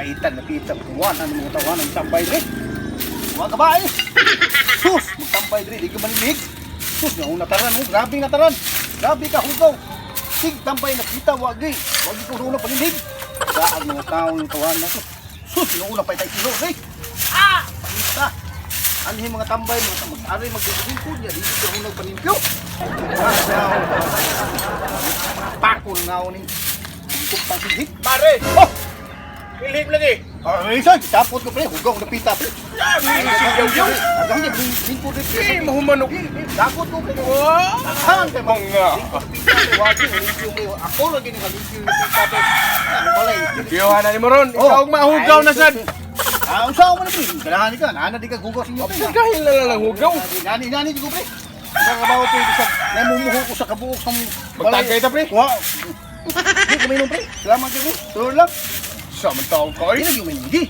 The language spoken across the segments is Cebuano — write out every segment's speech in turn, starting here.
Paitan na pita, kuwan ang mga tawanan tambay dre. Wa ka ba eh? Sus, magtambay dre, di ka manilig. Sus, nga nataran mo, grabe nataran. Grabe ka hugaw. Sig tambay na kita, wag di. Wag di ko una panilig. Saan mga tao yung tawanan na to? Sus, inuuna pa itay kilo dre. Ah, paita. Anhi mga tambay, mga tambay, aray magdidingkod niya, di ko una panimpyo. Ah, Pako na nga ni. Hindi ko pagigit. Pare! Oh! Ilhig lagi! Ah, isa, tapos ko pre, hugaw na pita pre. Yaw-yaw! Hanggang di, lingkod rin pre. Eh, mahumanok! Dakot ko pre. Wow! Daghan kay Mga! Lingkod pita pre, wagi, limpyo pre. Ako lagi ni limpyo yung pita pre. Ano balay? Kiyohan na ni Moron! Ikaw ang mahugaw na sad! Ah, unsa man pre? Ganahan ka, nana di ka hugaw sa inyo pre. Dahil na lang ang hugaw! Nani nani di ko pre. Sa kabaw pre, bisag namumuho ko sa kabuok sa Magtagay ta, pre. Wow. Di ko mainom pre. Salamat kay pre. Tulog lang. Sa man taong ka Di eh! na yung mainom di.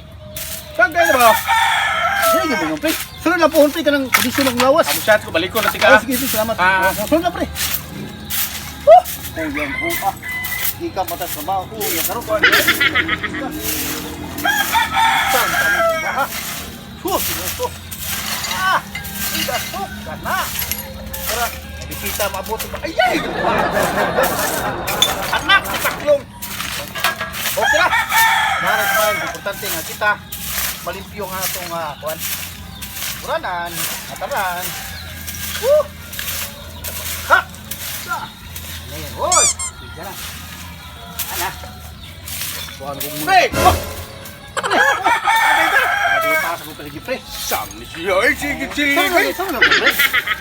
Tagay na ba? Di na yung mainom pre. Sunod lang po, pre, kanang kondisyon ng lawas. Amo shots ko, balik ko na Ah, tika. sige, sige, salamat. Ah. Sunod na, pre. Oh! Kuyang ho, ah. Di ka mata trabaho. Kuya, karon ko. Saan ka mo ha? Sus, ito. Ah! Ida, sok ka na. Tara, bisita maabot ba? Ay, ay! Anak, si Taklong. Okay na. Nara sa bayan, importante nga kita. Malimpyo nga itong kuan. Uranan, ataran. Woo! Ha! Sa! Ano yan? Hoy! Sige na. Ana. Kuhan ko muna. Pre! Oh! Pre! Oh! Pre! Sa ko palagi, pre. Sam ni siya eh! Sige, Saan sige! lagi? Saan lagi, pre?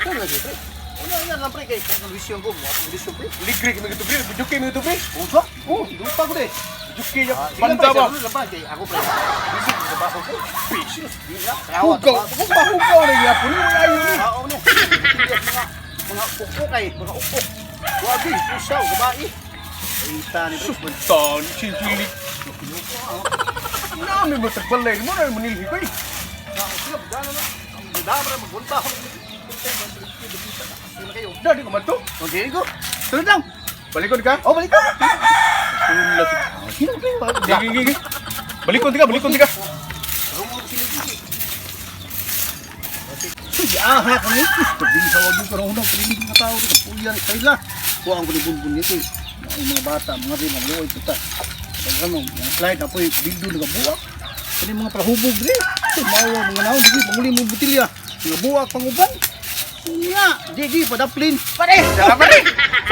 Saan lagi, pre? Una, yan lang, pre. Kay kung wisyon ko. Mga kong wisyon, pre. Ligre kami ito, pre! Bujuki kami ito, pre! Usa? Oh, lupa ko, de. Bujuki niya! Ah, sige lang, Banda pre. ba? Sa lang, pre. Kay ako, pre. Busy ko sa trabaho, pre. Busy! Di na. Trawa, Hugaw! trabaho. Kung mahugaw na yapon, wala yun eh! Ah, oo na. Mga mga ukok ay, mga ukok. Wagi, pusaw, babae. Ay, ni pre. Sus, man taon! Sige, Nami mo tagbalay mo na manilhi ko eh! Dali ko man to! Okay, go. Sunod lang. Balikon ka? Oh, balik ka. Tulad. Sino pre? Sige, sige, sige. Balikon ka, balikon ka. Sige, aha kami. Tabi sa wag yung karong pinilig mga tao dito. Puyan, kaila. Kuha ang bunbun nito. Eh. Mga mga bata, mga rin, mga luoy, puta. Pag ano, mga slide, apoy, bildo, nagabuak. Kani mga prahubog rin. Ito, mawa, mga naon, sige, panguli mo butilya. Mga buwak, panguban. Nga, di, di, padaplin. Pare! Dala pare!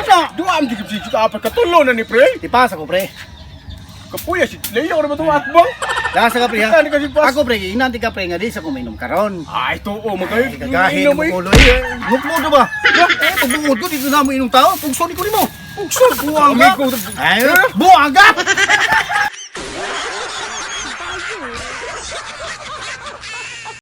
Ano? Duam di si ka apa katulo na ni pre. Ipasa ko, pre. Kapuya si Leo ra ba to akbang? Lasa ka, pre, ha? Ano kasi pas? Ako, pre, inanti ka, pre, nga di sa kuminom karon. Ay tuo mo kayo. Gagahin mo ulo eh. Mukmo ba? Eh, pagbungod ko dito na mo inom tao, pugso ni ko nimo. Pugso, buwang ka. Amigo. Ay, buwang ka.